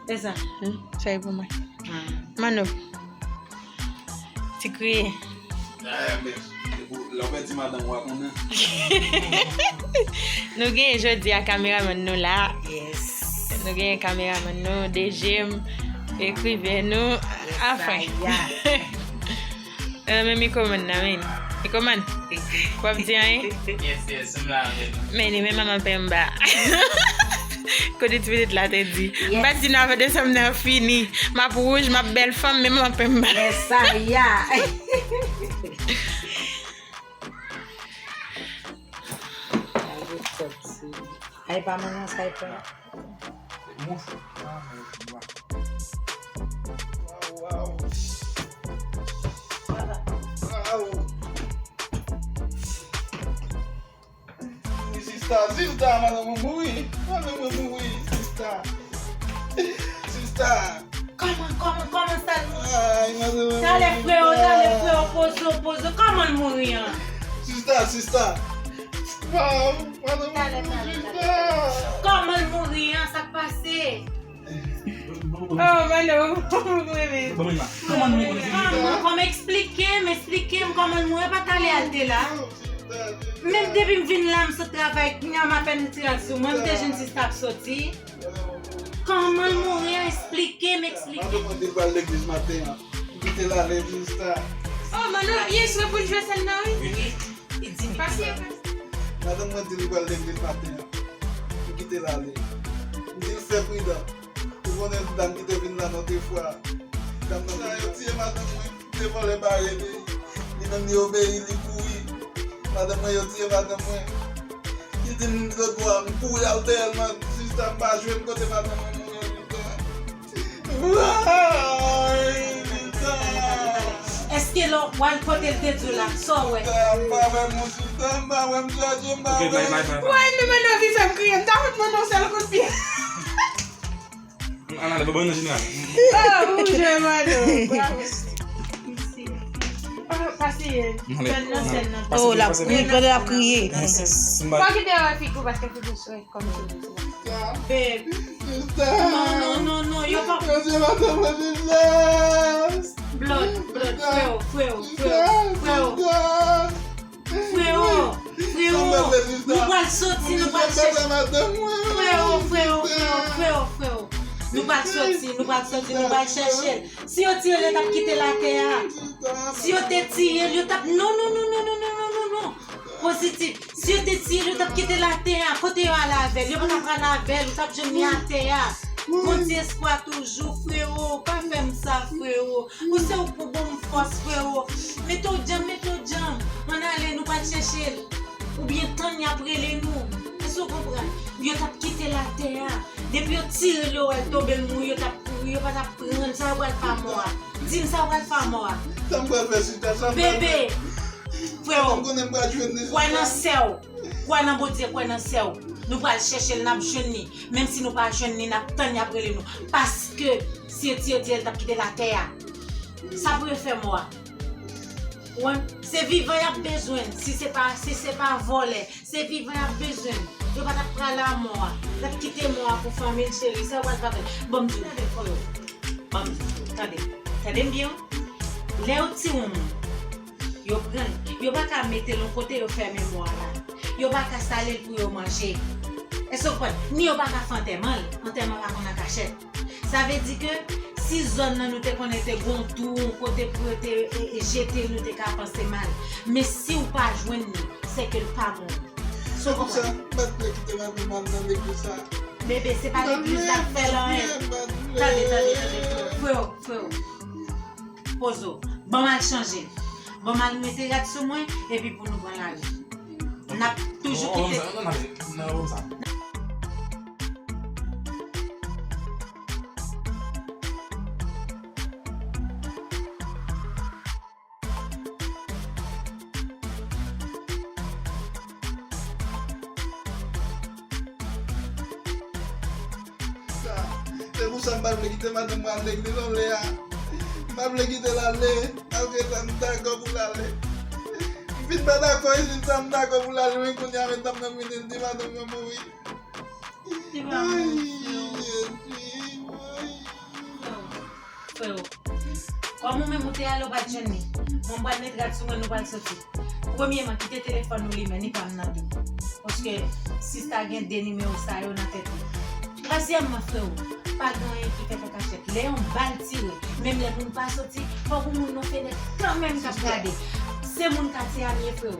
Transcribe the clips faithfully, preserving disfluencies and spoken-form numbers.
Se sa. Hmm, sa e pou mwen. Ah. Mano. Ti kriye. Ah, men, lè w pèdi madanm ou a konnen. Nou gen jodi a kameramann nou la. Yes. Nou gen kameramann nou, D J m, ekriven nou. Yes, anfen. Sa y a. Nan men mikomann nan, men. Mikomann, w ap di anyen? Yes, yes, m la avè nou. Men li menm manman pemba. Kote ti pitit la te di. Yes. M pa di nou avan desanm nan fini. M ap wouj, m ap bèl fanm, men manman pemba. Yes, sa y a. Ay, pa manman sa y pran. Mouch. Waw, waw. Waw. Wi, sista, sista, madanm mwen mouri. Madanm mwen mouri, sista. Sista. Kòman, kòman, kòman sa l mouri? Ay, madanm mwen mouri, sista. Talè, freo, talè, freo, poze w, poze w. Kòman l mouri an? Sista, sista. Waw, madanm mwen mouri, sista. Kòman l mouri an? Sa k pase? Oh, Mano, mwen renmen. Kòman, kòman, eksplike m, eksplike m kòman l mouri, pa talè a l te la. Menm depi m vin la, m sot travay, kounya m apèn ritire l sou mwen, m te jwenn sista ap soti. Kòman l mouri an, eksplike m, eksplike m. Madanm mwen di l pral legliz maten an. M kite l ale, sista. Oh, Mano, byen swe pou l jwe sèn nan, wi. Wi, li di m. Pase, pase. Madanm mwen di li pral legliz maten an. M kite l ale. M di l fè pridan. Ou konnen dam ki te vin la nan de fwa. Dam nan, yo tiye madanm mwen, de vòlè bare li. Li menm li obeyi, li kouri. Madanm mwen, yo tiye madanm mwen. Li di m lòt bò a, m kouri al dèyè l, man, sista, m pa jwenn kote madanm mwen mouri an sista. Woy, sista. Èske lè w al kote l te di w la, sa w wè? Sista, m pa wè moun, sista, m pa wè m, Jòjò, m pa wè. Woy, men Mano vin fè m kriye, m ta fout Mano yon sèl kout pye. Ann ale, ban nou jeneral. Oh, ou jwe Mano. Bravo. Pa, pa siye. Sèn nan, sèn nan. Oh, l ap kriye, pandan l ap kriye. Fò kite wè figi w paske figi w swe kòm se. Babe. Non, non, non, non, yo pa. Blood, blood, freo, freo, freo, freo. Freo, freo, nou pral soti, nou pral chèche. Freo, freo, freo, freo, freo. Nou pral soti, nou pral soti, nou pral chèche l. Si yo tire l, yo t ap kite l atè a. Si yo te tire l, yo t ap, non, non, non. Pozitif. Si yo te tire l, yo t ap kite l atè a. Kote yo ale avè l? Yo pa t ap prale avè l, ou t ap jwenn li atè a. Bondye espwa toujou, freo. Pa fè m sa, freo. Ou se ou pou ban m fòs, freo. Mete w djanm, mete w djanm. Ann ale, nou pral chèche l. Oubyen tann y ap rele nou. Èske w konprann? Yo t ap kite l atè a. Depi yo tire l, yo wè l tonbe, l mouri, yo t ap kouri, yo pa t ap pran l. Sa yo pral fè a mò a? Di m sa yo pral fè a mò a. Sa m pral fè, sista, sa m pral fè. Bebe, freo, kwè nan sè w. Kwè nan Bondye, kwè nan sè w. Nou pral chèche l, n ap jwenn li. Menm si nou pa jwenn li, n ap tann y ap rele nou. Paske si yo tire, tire l, t ap kite l atè a. Sa pou yo fè mò a? Ou konprann? Se vivan y ap bezwen l. Si se pa, si se pa vòlè, se vivan y ap bezwen l. Yo pa t ap prale a mò a. L ap kite mò a pou fanmi l, cheri. Sa yo pral fè avè l? Ban m di w, freo. Ban m di w, tande. Tande m byen, wi. Lè yo tire yon moun, yo pran l, yo pa ka mete l yon kote, yo fèmen mò a la. Yo pa ka sale l pou yo manje. Èske w konprann? Ni yo pa ka fè antèman l. Antèman pa konn an kachèt. Sa vle di ke si zòn nan nou te konnen te gon twou, yon kote pou yo te, e, e, jete l, nou te ka panse mal. Men si w pa jwenn li, se ke l pa mouri. Èske w konprann? Bebe, se pa legliz la k fè l anyen. Tande, tande, tande, freo, freo. Poze w. Ban m al chanje. Ban m al mete rad sou mwen, epi pou nou pran lari. N ap toujou kite. Sa, se pou sa m pa vle kite madanm mwen al legliz anlè a. M pa vle kite l ale, malgre sa m dakò pou l ale. M fin pa dakò, e si sa m dakò pou l ale, men kounye a, men tanm nan vini, l di madanm mwen mouri. Li pa mouri, freo. Ay, Jezi, woy. Freo, kòm ou menm ou te ale, ou pa t jwenn li. Mwen, m pral met rad sou mwen, nou pral soti. Premyeman, kite telefòn ou limen, ni pa m nan tou. Paske sista gen de nimewo sa yo nan tèt li. Twazyèmman, freo, pa gen anyen ki fèt an kachèt. Lè yon bal tire, menm lè moun pa soti, fòk yon moun nan fenèt kanmenm k ap gade. Se moun katye a m ye, freo.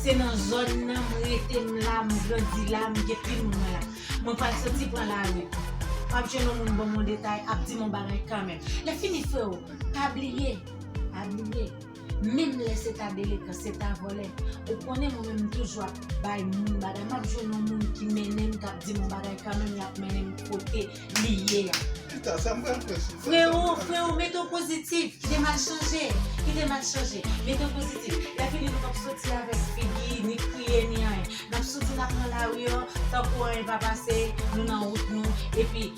Se nan zòn nan m rete, m la, m grandi la, m gen pil moun mwen la. Mwen pral soti pran lari. M ap jwenn yon moun ban m yon detay, ap di m yon bagay kanmenm. Lè fini, freo, pa bliye, pa bliye. Menm lè se ta delenkan, se ta vòlè. Ou konnen mwen menm m toujou ap bay moun bagay. M ap jwenn yon moun ki mennen m, k ap di m yon bagay kanmenm, y ap mennen m kote li ye a. Chita, sa m pral fè, chita, sa m pral fè. Freo, freo, mete w pozitif. Kite m al chanje. Kite m al chanje. Mete w pozitif. Lè fini, nou p ap soti avèk figi, ni kriye, ni anyen. N ap soti, n ap nan lari an, tankou anyen pa pase, nou nan wout nou. Epi,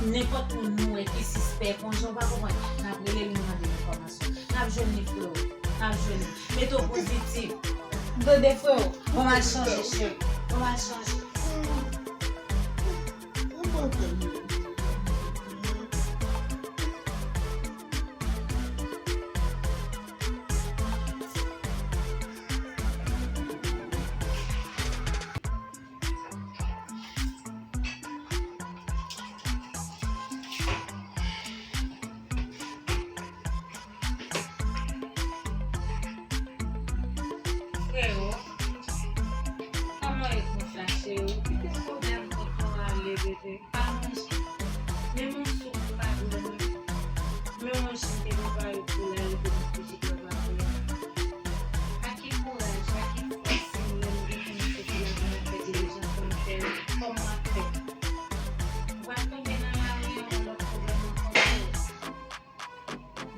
nenpòt moun nou wè ki sispèk, yon jan w pa konprann, n ap rele l, nou mande l enfòmasyon. N ap jwenn li, freo. N ap jwenn li. Mete w pozitif. Tande, freo. Bon, m al chanje, cheri. Bon, m al chanje. Freo, kòman e konsa, cheri? Ki te pwoblèm kote w ale, bebe? Pa manje. Menm yon soup ou pa jwenn. Menm yon ji m te prepare pou w la, yo te met pitit la pa pou w. A ki kouraj, a ki fòs si m menm m te konnen se pou lajan m ap fè dilijans pou m fè l, kòman m ap fè? Ou pral tonbe nan lari an, yon lòt pwoblèm ankò, freo.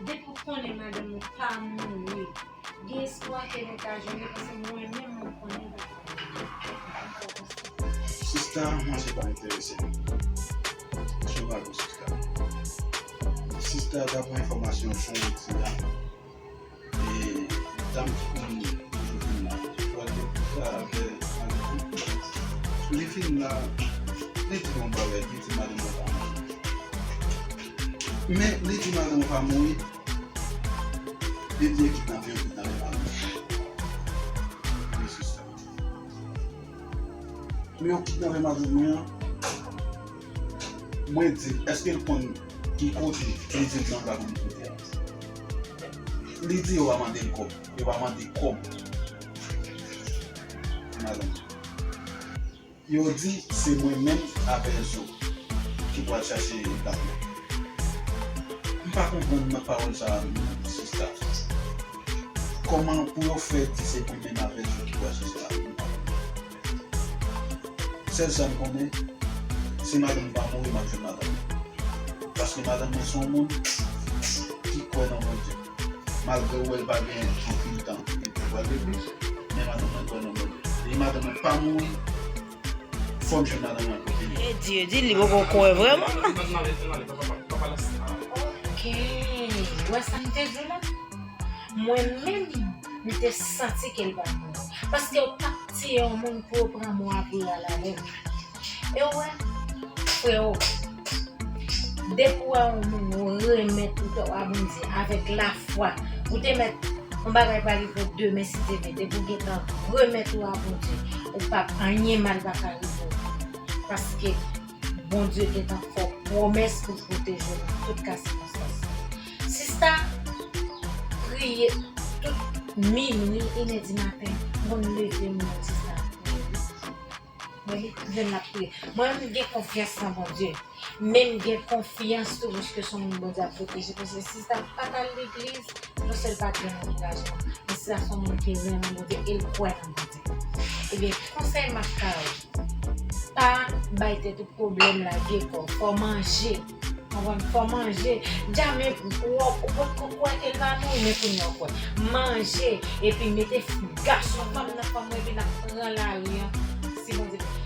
Depi w konnen madanm ou pa mouri, gen espwa ke nou ka jwenn li, paske mwen menm mwen konnen li pa ka mouri. Sista, manje pa enterese m. Sou pa gou, sista. Sista, daprè enfòmasyon sa w di a, e dam ki konn toujou vin la, fwa de pou sa avè madanm li vin la, li di yon bagay, li di madanm mwen pa mouri. Men li di madanm mwen pa mouri, li di yo kidnape, yo kidnape madanm mwen. Wi, sista. Men yo kidnape madanm mwen an. Mwen di l, èske l konn ki kote? Li di m nan Gwadloup li kote a. Li di yo pa mande l kòb. Yo pa mande kòb. Madanm. Yo di se mwen menm avè Zo ki pral chache dam nan. M pa konprann nan pawòl sa a, sista. Kòman pou yo fè di se mwen menm avè Zo ki pral chache dam nan? Sèl sa m konnen, si madanm pa mouri, m ap jwenn madanm mwen. Paske madanm mwen se yon moun ki kwè nan Bondye. Malgre w wè l pa gen anpil tan epi l pral legliz, men madanm mwen kwè nan Bondye. E madanm mwen pa mouri, fò m jwenn madanm mwen kote l ye. E di, e di, li poko kwè vrèman. Ok, w wè sa m te di w la? Mwen menm, m te santi ke l pa mouri. Paske w p ap tiye yon moun pou yo pran mò a pou yo al avè l. E w wè, freo, depi w wè yon moun ou remèt ou tèt ou a Bondye avèk lafwa, ou te mèt yon bagay pa rive w demen si Dye vle, depi w gentan remèt ou a Bondye, ou p ap, anyen mal pa ka rive w. Paske Bondye gentan fè w pwomès pou l pwoteje w nan tout ka sikonstans. Sista, priye tout minwi, inè di maten, m konn leve m nan sista ap priye. Mwen li jwenn l ap priye. Mwen menm m gen konfyans nan Bondye. Men m gen konfyans tou paske se yon moun Bondye ap pwoteje. Paske sista pa t al legliz, non sèl pa t gen ankourajman, men sista se yon moun ki renmen Bondye e l kwè nan Bondye. Ebyen, konsèy m ap ba w, pa bay tèt ou pwoblèm lage kò w. Fò w manje. Konprann? Fò w manje. Djamè, w, ou potko kwè ke l pa mouri, men kounye a w kwè. Manje, epi mete gason, fanm nan fanm, epi n ap pran lari an. Si Bondye vle.